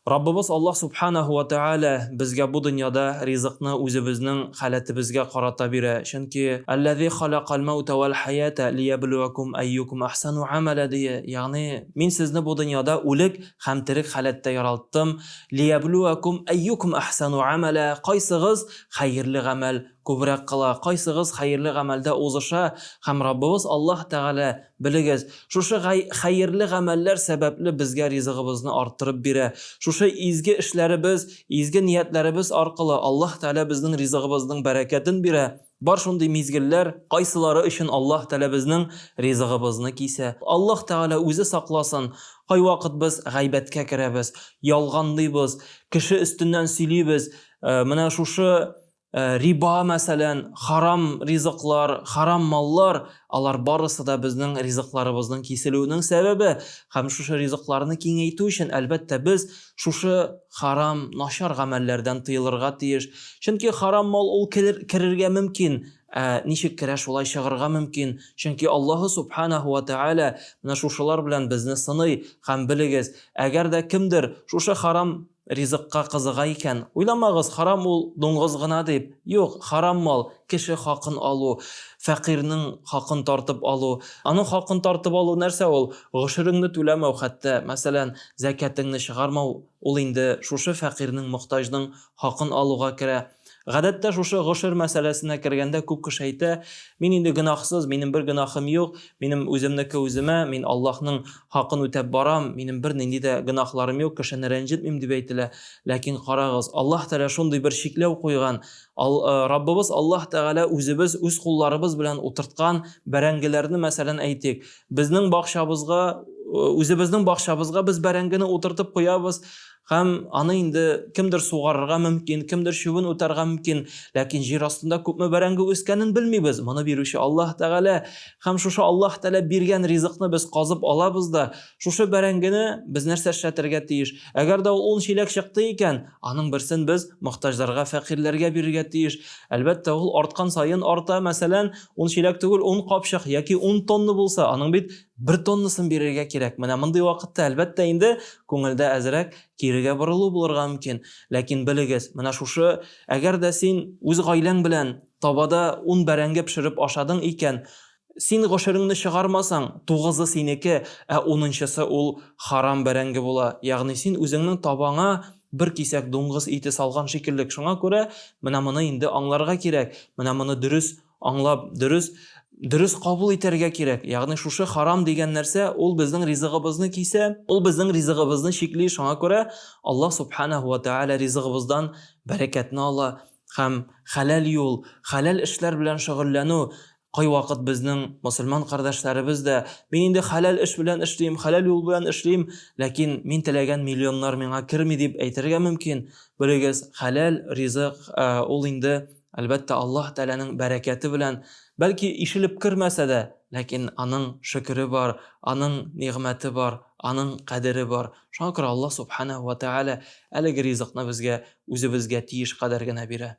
Раббыбыз Аллаһ Субханаһу ва Тәгалә безгә бу дөньяда ризыкны үзебезнең халәтебезгә карата бирә. Чөнки Әлләзи халакал мәүтә вәл хәята лияблүәкүм әйюкүм әхсәну гамәлә дие, ягъни мин сезне бу дөньяда үлек һәм терек халәттә яралттым, лияблүәкүм әйюкүм әхсәну гамәлә, кайсыгыз хәерле гамәл күбрәк кыла, кайсыгыз хәерле гамәлдә узыша, һәм Раббыбыз Аллаһ Тәгалә, белегез, шушы хәерле гамәлләр сәбәпле безгә ризыгыбызны арттырып бирә. Шушы изге эшләребез, изге ниятләребез аркылы Аллаһ Тәгалә безнең ризыгыбызның бәрәкәтен бирә. Бар шундый мизгелләр, кайсылары өчен Аллаһ Тәгалә безнең ризыгыбызны кисә. Аллаһ Тәгалә үзе сакласын, кайвакыт без гайбәткә керәбез, ялганлыйбыз, кеше өстеннән сөйлибез, менә шушы Риба, мәсәлән, харам ризыклар, харам маллар, алар барысы да безнең ризыкларыбызның киселүенең сәбәбе. Һәм шушы ризыкларны киңәйтү өчен, әлбәттә, без шушы харам, начар гамәлләрдән тыелырга тиеш. Чөнки харам мал ул керергә мөмкин, ә ничек керә, шулай чыгарга мөмкин. Чөнки Аллаһы Субханаһу ва Тәгалә менә шушылар белән безне сыный. Һәм белегез, әгәр дә кемдер шушы харам ризыкка кызыга икән, уйламагыз, харам ул дуңгыз гына дип. Юк, харам мал, кеше хакын алу, фәкыйрьнең хакын тартып алу. Аның хакын тартып алу нәрсә ул? Гошереңне түләмәү хәтта, мәсәлән, зәкятеңне чыгармау, ул инде шушы фәкыйрьнең, мохтаҗның хакын алуга керә. Гадәттә шушы гошер мәсьәләсенә кергәндә күп кеше әйтә, мин инде гөнаһсыз, минем бер гөнаһым юк, минем үземнеке үземә, мин Аллаһның хакын үтәп барам, минем бернинди дә гөнаһларым юк, кешене рәнҗетмим дип әйтелә. Ләкин карагыз, Аллаһ Тәгалә шундый бер чикләү куйган. Ал, э, Раббыбыз Аллаһ Тәгалә үзебез үз кулларыбыз белән утырткан бәрәңгеләрне, мәсәлән, әйтик, безнең бакчабызга, э, үзебезнең бакчабызга без бәрәңгене утыртып куябыз, Һәм аны инде кемдер сугарырга мөмкин, кемдер чүбен утарга мөмкин, ләкин җир астында күпме бәрәңге үскәнен белмибез. Моны бирүче Аллаһ Тәгалә. Һәм шушы Аллаһ Тәгалә биргән ризыкны без казып алабыз да, шушы бәрәңгене без нәрсә эшләтергә тиеш? Әгәр дә ул ун чиләк чыкты икән, аның берсен без мохтаҗларга, фәкыйрьләргә бирергә тиеш. Әлбәттә, ул арткан саен арта. Мәсәлән, ун чиләк түгел, ун капчык яки ун тонна булса, аның бит бер тоннасын бирергә кирәк. Менә мондый вакытта, әлбәттә инде, күңелдә әзрәк кирегә борылу булырга мөмкин. Ләкин белегез, менә шушы, әгәр дә син үз гаиләң белән табада ун бәрәңге пешереп ашадың икән, син гошереңне чыгармасаң, тугызы синеке, ә унынчысы ул харам бәрәңге була. Ягъни син үзеңнең табаңа бер кисәк дуңгыз ите салган шикеллек. Шуңа күрә менә моны инде аңларга кирәк. Менә моны дөрес аңлап, дөрес дөрес кабул итәргә кирәк. Ягъни шушы харам дигән нәрсә, ул безнең ризыгыбызны кисә, ул безнең ризыгыбызны чикли. Шуңа күрә Аллаһ субханаһу ва тааля ризыгыбыздан бәрәкәтне ала һәм хәләл юл, хәләл эшләр белән шөгыльләнү кайвакыт безнең мосылман кардәшләребез дә, мин инде хәләл эш белән эшлим, хәләл юл белән эшлим, ләкин мин теләгән миллионнар миңа керми дип әйтергә мөмкин. Белегез, хәләл ризык ул инде Әлбәттә, Аллаһ Тәгаләнең бәрәкәте белән, бәлки ишелеп кермәсә дә, ләкин аның шөкере бар, аның нигъмәте бар, аның кадере бар. Шуңа күрә Аллаһ Субханаһу ва Тәгалә әлеге ризыкны безгә үзебезгә тиеш кадәр генә бирә.